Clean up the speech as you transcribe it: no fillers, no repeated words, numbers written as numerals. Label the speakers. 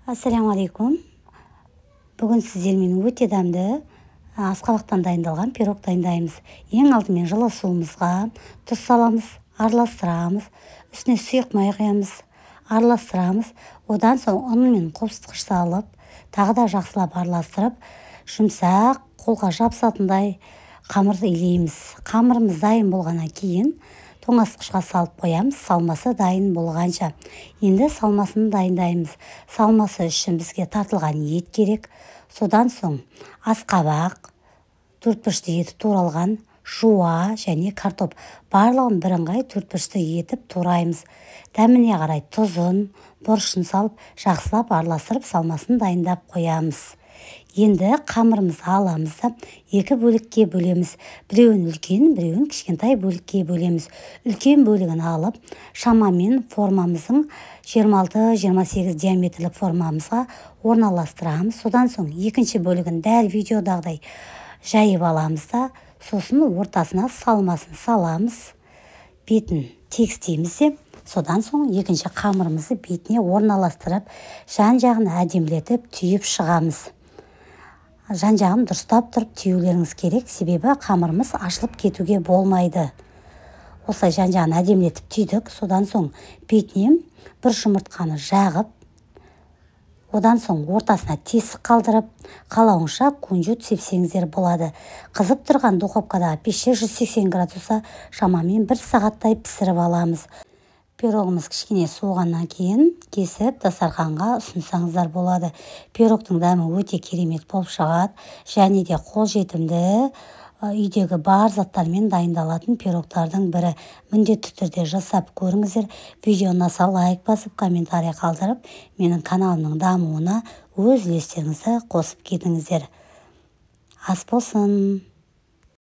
Speaker 1: Ассаляму. Бүгін сіздермен өте дәмді асқабақтан дайындалған пирог дайындаймыз. Ең алдымен жылы суымызға тұз саламыз, араластырамыз, үстіне сұйық май құямыз, араластырамыз. Одан соң ұн мен қопсытқыш салып, тағы да жақсылап араластырып, жұмсақ, қолға жабысатындай қамырды илейміз. Қамырымыз дайын болғаннан кейін тоңазытқышқа салып қоямыз, салмасы дайын болғанша. Енді салмасын дайындаймыз. Салмасы үшін бізге тартылған ет керек. Содан соң асқабақ, төртбұрышты етіп туралған жуа және картоп, барлығын бірыңғай төртбұрышты етіп тураймыз. Дәміне қарай тұзын, бұрышын салып, жақсылап араластырып, салмасын дайындап қоямыз. Енді қамырымызды аламыз да екі бөлікке бөлеміз. Біреуін үлкен, біреуін кішкентай бөлікке бөлеміз. Үлкен бөлігін алып, шамамен формамыздың 26-28 диаметрлік формамызға орналастырамыз. Содан соң екінші бөлігін дәл видеодағыдай жайып аламыз да, сосын ортасына салмасын саламыз, бетін тегістейміз де, содан соң екінші қамырымызды бетіне орналастырып, жан-жағын әдемілетіп түйіп шығамыз. Жан-жағын дұрыстап тұрып түюлеріңіз керек, себебі қамырымыз ашылып кетуге болмайды. Осылай жан-жағын әдемілетіп түйдік. Содан соң бетіне бір жұмыртқаны жағып, одан соң ортасына тесік қалдырып, қалауынша кунжут сепсеңіздер болады. Қызып тұрған духовкадағы пеште 180 градуста шамамен бір сағаттай пісіріп аламыз. Пирогымыз кішкене суығаннан кейін кесіп дастарханға ұсынсаңыздар болады. Пирогтың дәмі өте керемет болып шығады және де қолжетімді, үйдегі бар заттармен дайындалатын пирогтардың бірі. Міндетті түрде жасап көріңіздер. Видео ұнаса лайк басып, комментарий қалдырып, менің каналымның дамуына өз үлестеріңізді қосып кетіңіздер. Ас болсын!